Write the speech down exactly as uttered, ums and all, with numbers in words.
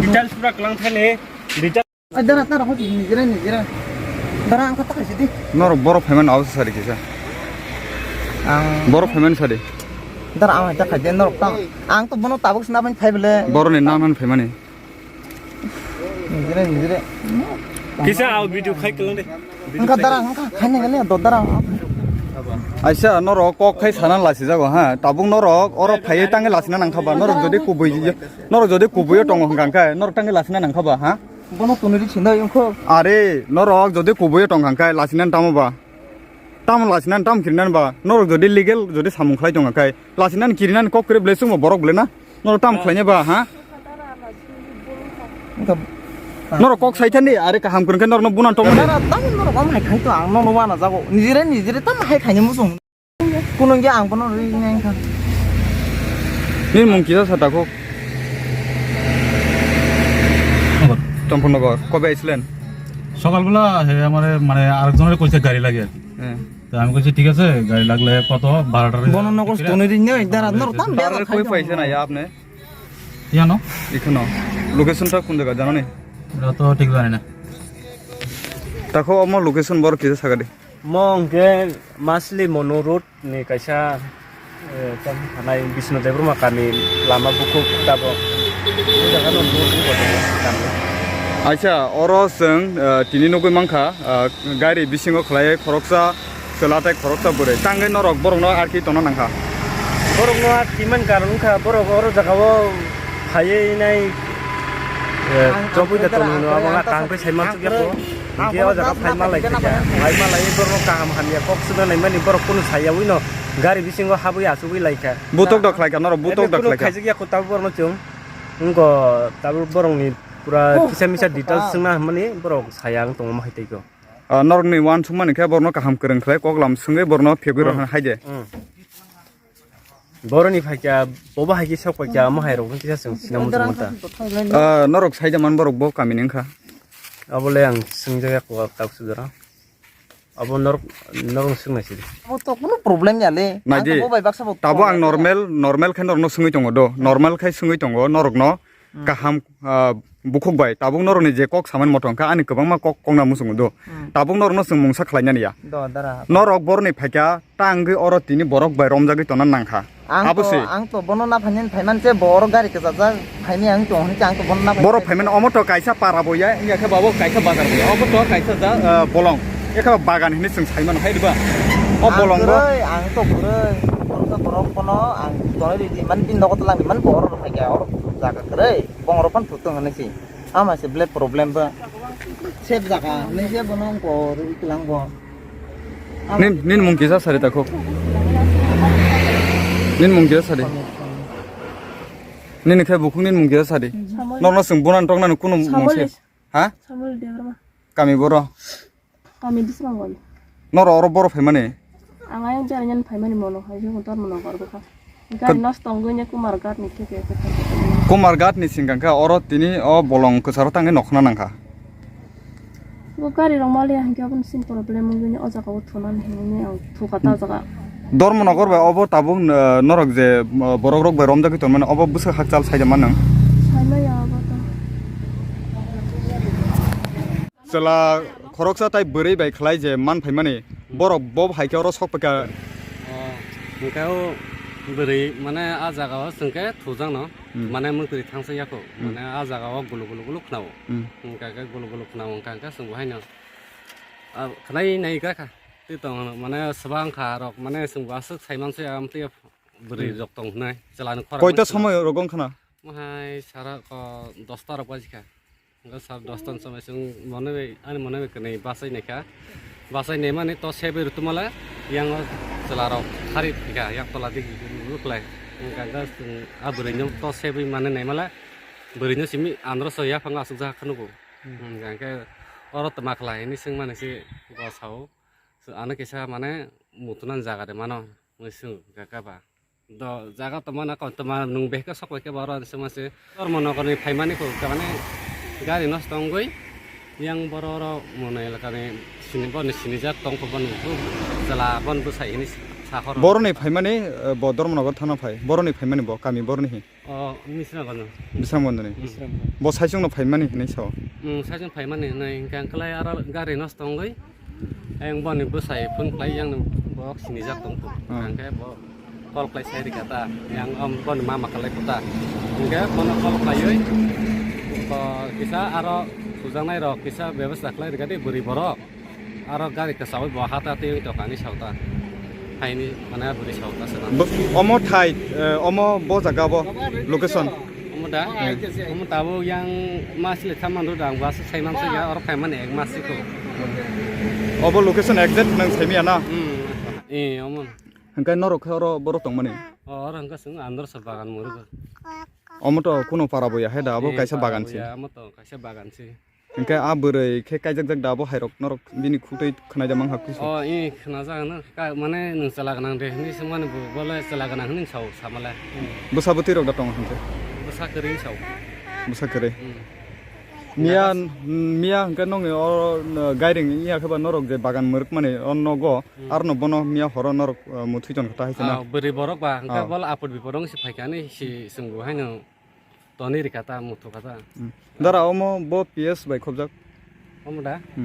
Details pura klang thani. Details. Ai, dara, dara, hoti, nijera, nijera. Dara, ang kata kaisa di. Norok borok phaimani ausa sari kisa. Ang borok phaimani sari. Dara, ang kata kaisa norok tang. Ang to bono tabuk sina bani phai bele. Boroni nang nang phaimani. Nijera, nijera. Kisa au video khai kelang de. Angka dara, angka khaina gale do dara. Aisa norok kok khai sana lasi jago ha. Tabuk norok oro phaiye tange lasina nangkha ba. Norok jodi kubui, norok jodi kubuiyo tongo hwnkha khe norok tange lasina nangkha ba ha. Bono tunuri sinda yongkho. Are norok jodi kubuiyo tongkha khe lasina tamo ba. Tamo lachinan, tamo kirinan ba, norok jodi legal jodi samung khlai tong kha, lachinan kirinan kok kre ble chwngbo borok ble na, norok tamo khlaina ba, ha? Norok kok sai thani, are kaham kwrwng khe norokno bunan tong. Dara, tamo norok am hai khai to ang nono wana jago. Nijire, nijire tamo hai khaini muchung. Kunung ge ang bono ri nai kha. Nini mung kisa sa takhuk. Champurnagar, kobe aislen? সকালবেলা হে আমারে মানে আরেকজনের কইছে গাড়ি লাগে আর কি। হ্যাঁ। তো আমি কইছি, "ঠিক আছে, গাড়ি লাগলে কত? বারোটার।" বননগর তনুরি নেই, দাঁড়া, নর তাম বারোটার বেলা কই খাই পাইছে না, ইয়া আপনি? ইয়ানো? এখানো। লোকেশনটা কোন জায়গা জানো নি? এটা তো ঠিক জানি না। দেখো, আমার লোকেশন বড় কিছু সাগাদি। Mo hwnkhe Masli Monu road ni kaisa, eh, tamo thanai Bisnu Debbarma kami lama bukhuk tabok. O jaga no bukhuk bo tongo kami. Aisa, oro chwng, eh, tini nugwi mankha, eh, gari bisingo khlai khoroksa chwla tei khoroksa bwrwi. Tangwi norok borokno arki tongna nangkha. Borokno arki man karon wngkha, borok oro jagao phaiwi nai, eh, chobwi da tongmano, abo kaham khe sai mansukya kho. Hingke o jaga phai malai kha, phai malai borok kaham hamya kok suna naimani borok kunu sayawi no gari bisingo habwi asugwi lai kha. Butok dok khlai kha, norok butok dok khlai kha. Khaijak ya kho tabuk borok no chwng. Wngko tabuk borok ni pura kisa misa details swngna hwnmani borok saya wng tongo hai tei kho. Ah, norok ni uansuk mani khe borok no kaham kwrwng khlai kok lam swngwi borok no phegwi rw hai de. Boroni phaikya, bobo haikhe sok paikya, omo hairok no kisa chwng sinamung tongmanta. Ah, norok saida man borok bo kamini wngkha. Abole ang swngjak ya kok tak sujara. Abo norok, norok swngnai sidi. Abo to kuno problem ya le. Naidi. Ang to bo bai baksa bo tabo ang problem ya. Normal, normal khe norokno swngwi tongo do. Normal khe swngwi tongo norokno. Kaham, ah, bukhuk bai, tabuk norokni je kok samani moto wngkha, ani kwbangma kok kokna muchungo do. Tabuk norokno chwng mungsa khlainani ya. Do, dara. Norok boroni phaikha, ta wngwi oro tini borok bai romjagwi tongna nangkha. Ang to, abo se. Ang to bono na phainani phaiman se, bo oro gari kwchajak phaini ang to, hwnwi ang to bono na phainani. Borok phaimani omo to kaisa para bo ya, wngya khe babo kaisa bazar bo ya. Obo to kaisa ja, ah, bolong. Ekha bagan hinwi chwng saimano hai diba? O bolongo. Ang kwrwi, ang to kwrwi. Borok to borok bono ang tonwi ridi man, bini nogo twlang di man, bo oro rw phaikha, oro jaga kwrwi. Bong rok phano thuk tong hinwi si. Ama se belai problem ba. Sep jaga hinwi se bono wngkha rw iklang bo. Nin, nin mung kisa sari takhuk. Nin mung kisa sari. Nini khe bukhuk nin mung kisa sari. Samol. Norno chwng bunan toknani kunu mung se. Samol. Ha? Samol Debbarma. Kami boro. Kami Disrangol. Noro oro boro phaimani? Ang ayang jani nyan phaimani mono hai jeng tor mono gor bwkha. Gari nosto wngwi ne Kumar Ghat ni khe khe khe. Kumar Ghat ni singkang kha oro tini o bolong kwcharo tangwi nokhna nangkha. Bo gari rok maliya hinkhe aboni sin problem wngwi ne o jaga o thunani hinwi ang thukha ta jaga. Dharmanagar bai obo tabuk, eh, norok je, eh, borok rok bai romjagwi tongmani obo bwswk hakchal saida manang. Saimaya obo to. Chwla khoroksa tai bwrwi bai khlai je man phaimani, borok bo hai khe oro sok phaikha. O, hwnkhe o bwrwi mane a jaga o chwngkhe thujakno, mane mwtwi thangsa yakho, mane a jaga o gulu gulu gulu khnao. Hwnkhe khe gulu gulu khnao hwnkha hwnkhe chwng bo haino, a, khnai nai gra kha. Twi tong mane swbang kha rok mane chwng bo aswk sai mansuya amtwi bwrwi rok tong hwnai chwla ni khorang. Koita somoi rok wng khna? Mohai sara ko dosta rok baji kha. Hwnkhe sar dosta ni somoi chwng mone bai, ani mone bai kwnwi bachai naikha. Bachai naimani to sebwi rwtwmale, yang o chwla rok khari phikha, yak tola digi luklai. Hwnkhe chwng a bwrwi no to sebwi mane naimale, bwrwi no simi andro so yaphang aswk jak kha nugo. Hwnkhe oro twma khlai hinwi swngmani se bo sao. Ano kisa mane mutunan jaga de mano, mui swng kaka ba. Do jaga tongmani kontoma nwng behka sok bai khe bo oro swngma se. Dharmanagar ni phaimani kho mane gari nosto wngwi yang boro oro mono elaka ni sini, boni sinijak tongkho boni chwla boni bwsai hinwi Sakhor. Boroni phaimani, eh, bo Dharmanagar thana phai. Boroni phaimani bo, kami boroni hi. O, Misrangano. Bisramgandani. Hmm. Bo saichungno phaimani hinwi sao. Hmm, saichung phaimani hinwi, hingke ang khlai aro gari nosto wngwi. Ang boni bwsai phone khlai yang bo sinijak tongkhu. Hmm. Hingke bo call khlai sai rikha ta. Yang, um, boni mama khlai kota. Hingke bono call khlaiwi, bo kisa aro sujaknai rok kisa bebasta khlai rikha di bwrwi borok. Aro gari kwchawui bo hata twiwi tongkha hinwi saota. Haini mane bwrwi saota se. Bo-, omo thai, eh, omo bo jaga bo location. Omo da? Hmm. Omo tabuk yang masle thaman ro dang bus sai man sai ya, oro phai mani ek mas siko. Obo location exact nang saimiya na? Hmm. Eh, omo. Hingke norok khe oro borok tongmani? O, oro hingke chwng andor sa bagan murugo. Omo to kuno para bo ya hai da, abo kaisa para bagan bo si. Ya, omo to kaisa bagan si. Hingke a bwrwi khe kaijakjak da abo hairok norok bini khutui khwnai da mang hakhe se. O, i khwnajak no, ka, mane nwng chwla gwnang de hinwi swngmani bo, bole chwla gwnang hinwi sao samale. Bwsa bwtwi rok da tongo hingke? Bwsa kwrwi sao. Bwsa kwrwi. Hmm. Miya, miya hingke nongni o, no, gairing iya khe ba norok je bagan mwrwkmani o nogo, hmm, arno bono miya horo norok, uh, muthwi ton kha ta hai se na? Ah, bwrwi borok ba hingke, oh, bole apot bipot wng se phaikha hinwi si swngbo haino. Toni rikha ta, muthukha ta. Hmm. Dara omo bo P S bai khobjak. Omo da? Hmm.